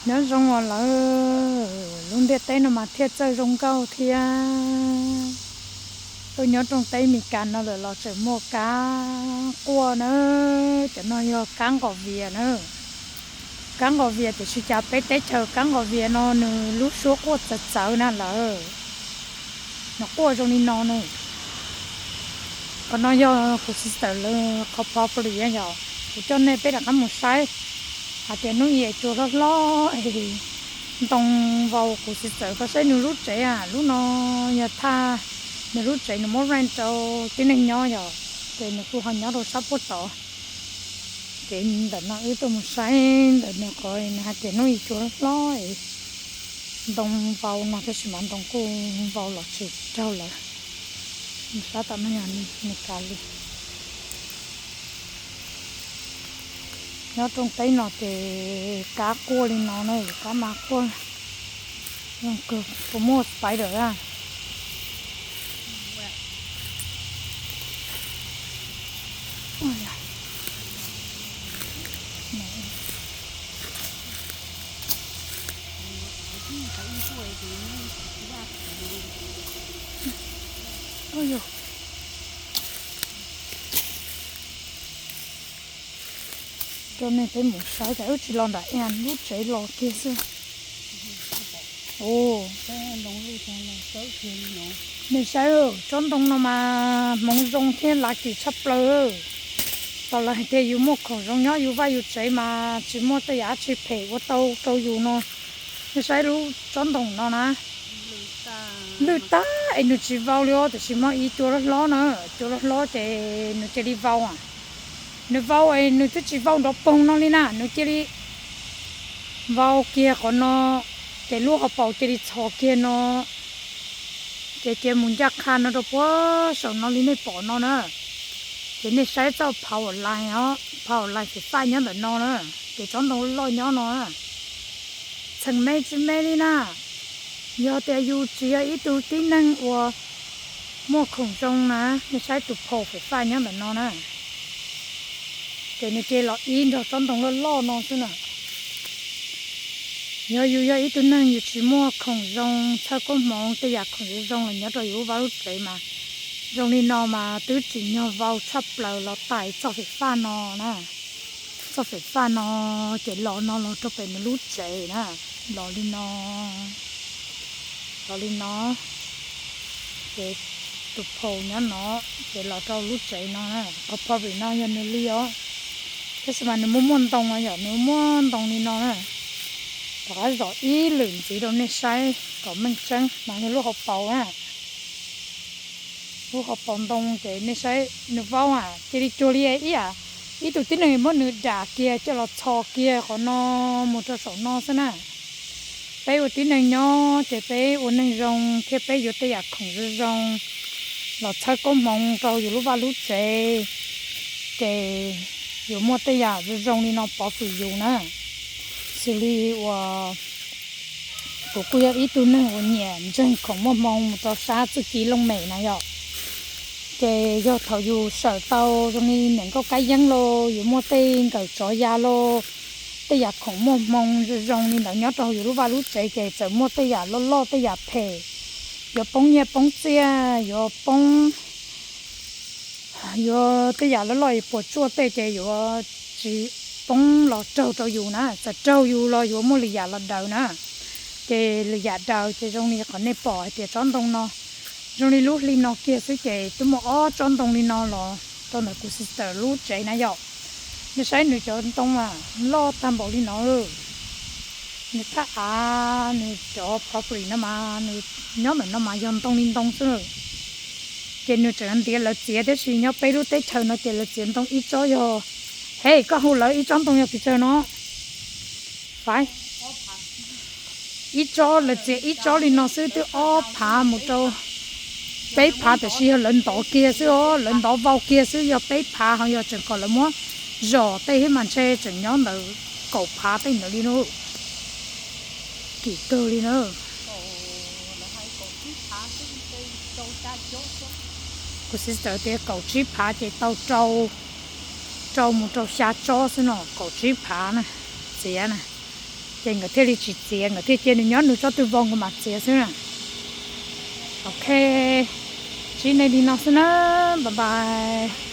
Nyob zoo os lawv, lub ntiaj teb no mas thiaj txawj zoo nkauj thiab. Tuaj nyob rooj teb Meskas no lawm los tseem muaj kab quaj na, cov no yog kab nqos vias na. Kab nqos vias tiam sis cas peb teb chaws kab nqos vias no nws lub suab quaj txawv txawv na lawm. Nws quaj zoo li no na. Qhov no yog kuv sister lawv qhov property yom, kuv coj nej peb rov qab mus saib hais tias hnub ib es cua hlob hlob es ntoo vau. Kuv sister koj saib nws lub tsev, lub no yog thaj nws lub tsev nws muab rent rau tib neeg nyob yom, ces nws kuj ho nyob rau sab puag tod. Ces ntawm no wb tuaj mus saib ntawm nws qhov nws hais tias hnub ib cua hlob hlob es ntoo vau no tab sis mas ntoo kuj vau los tsis raug lawm. Sab tom no yog Meskas li. Nyob rooj teb no ces kab quaj li no na, kab mas quaj zoo kawg, puas muaj spider a. Coj nej peb mus saib, cas wb tsis los nram ib lub tsev los kiag xwb. Nej saib, tsob ntoo no mas hmoov zoo thiab lucky tshaj plaws. Thaum lawv hais tias yus muaj khoom zoo nyob yus vaj yus tsev mas tsis muaj tej yam dab tsi phem ua tau rau yus no. Nej saib lub tsob ntoo no na, lwj tag es nws tsis vau li os, tiam sis muaj ib cua hlob hlob na, cua hlob hlob ces nws cia li vau. Nws vau es nws twb tsis vau nrov poog no li na, nws cia li vau kiag qhov no, ces lub hauv paus cia li txhos kiag no, ces cia mus ncaj qha no rau puag saum no li nej pom no na. Ces nej saib txoj power line os, power line fais faj nyob ntawm no na, ces tsob ntoo loj nyob no na. Txheem me tsis me li na, yog tias yus tsis yog ib tug tib neeg uas muaj khoom zoo na, nej saib tus power fais faj nyob ntawm no na, ces nws cia los ib nrog tsob ntoo loj loj no xwb na. Yog yus yog ib tug neeg yus tsis muaj khoom zoo txhawb koob hmoov tej yam khoom zoo zoo los nyob rau yus lub vaj lub tsev mas zoo li no mas twb tsim nyog vau tshaj plaws los tais txoj fais faj no na. Txoj fais faj no ces los no los rau pem nws lub tsev na, los li no, los li no, ces tus power nyob no, ces los rau lub tsev no na. Qhov property no yog nws li os, tab sis mas nws muaj muaj ntoo yom, nws muaj ntoo li no na. Rov qab zom ib lwm ntxiv rau nej saib kom meej tseeb mas yog lub hauv paus na. Lub hauv paus ntoo ces nej saib nws vau a, cia li cuag li ib yam, ib tug tib neeg muab nws dam kiag coj los txhos kiag qhov no mus rau saum no xwb na. Peb ua tib neeg nyob ces peb ua neeg zoo thiab peb yuav tej yam khoom zoo zoo los txhawb koob hmoov rau yus lub vaj lub tsev, ces yuav muaj tej yam zoo zoo li no pov hwm yus na. Xws li uas kuv kuj yog ib tug neeg uas nyiam ntseeg khoom muaj hmoo mus rau sab txuj ci looj mem na yom. Ces yog thaum yus sawm tau zoo li niam nkauj kab yeeb los yus muaj tej nkawm tsov ya los tej yam khoom muaj hmoo zoo zoo li ntawd nyob rau yus lub vaj lub tsev ces txawm muaj tej yam loj loj tej yam phem, yuav poob nyiaj poob txiaj, yuav poob, yuav tej yam loj loj puas tsuaj tej ces yuav tsis poob los raug rau yus na, txawm raug yus los yuav muaj lwm yam los daws na. Ces lwm yam daws ces zoo li qhov nej pom hais tias tsob ntoo no, zoo li lub hli no kiag xwb ces twb muaj ob tsob ntoo li no los rau ntawm kuv sister lub tsev na yom. Nej saib nws cov ntoo mas loj tag npaum li no, nws thaj av nws cov property no mas nws nyob ntawm no mas yog ntoo li ntoo xwb. Ces nws tseem ntiav lawv txiav, tiam sis nyob peb lub teb chaws no ces lawv txiav ntoo ib tsob yog, he, koj hu lawv ib tsob ntoo yog pes tsawg no? Faiv, ib tsob, lawv txiav ib tsob li no xwb twb ob phav mus rau peb phav, tiam sis yog lawv ntov kiag xwb os, lawv ntov vau kiag xwb yog peb phav, ho yog tseem kom lawv muab zom tej thiab mas ntshe tseem nyob ntawm kaum phav tej ntawd li na. Kim kawg li na. Kuv sister tias kaum tsib phav ces tau rau, rau mus rau xya tsob xwb no, kaum tsib phav na, txiav na. Ces nkawd thiaj li tsis txiav, nkawd thiaj cia nws nyob nws tsob twg vau nkawd mam txiav xwb na. Ok, tsis ne li no xwb na, bye bye.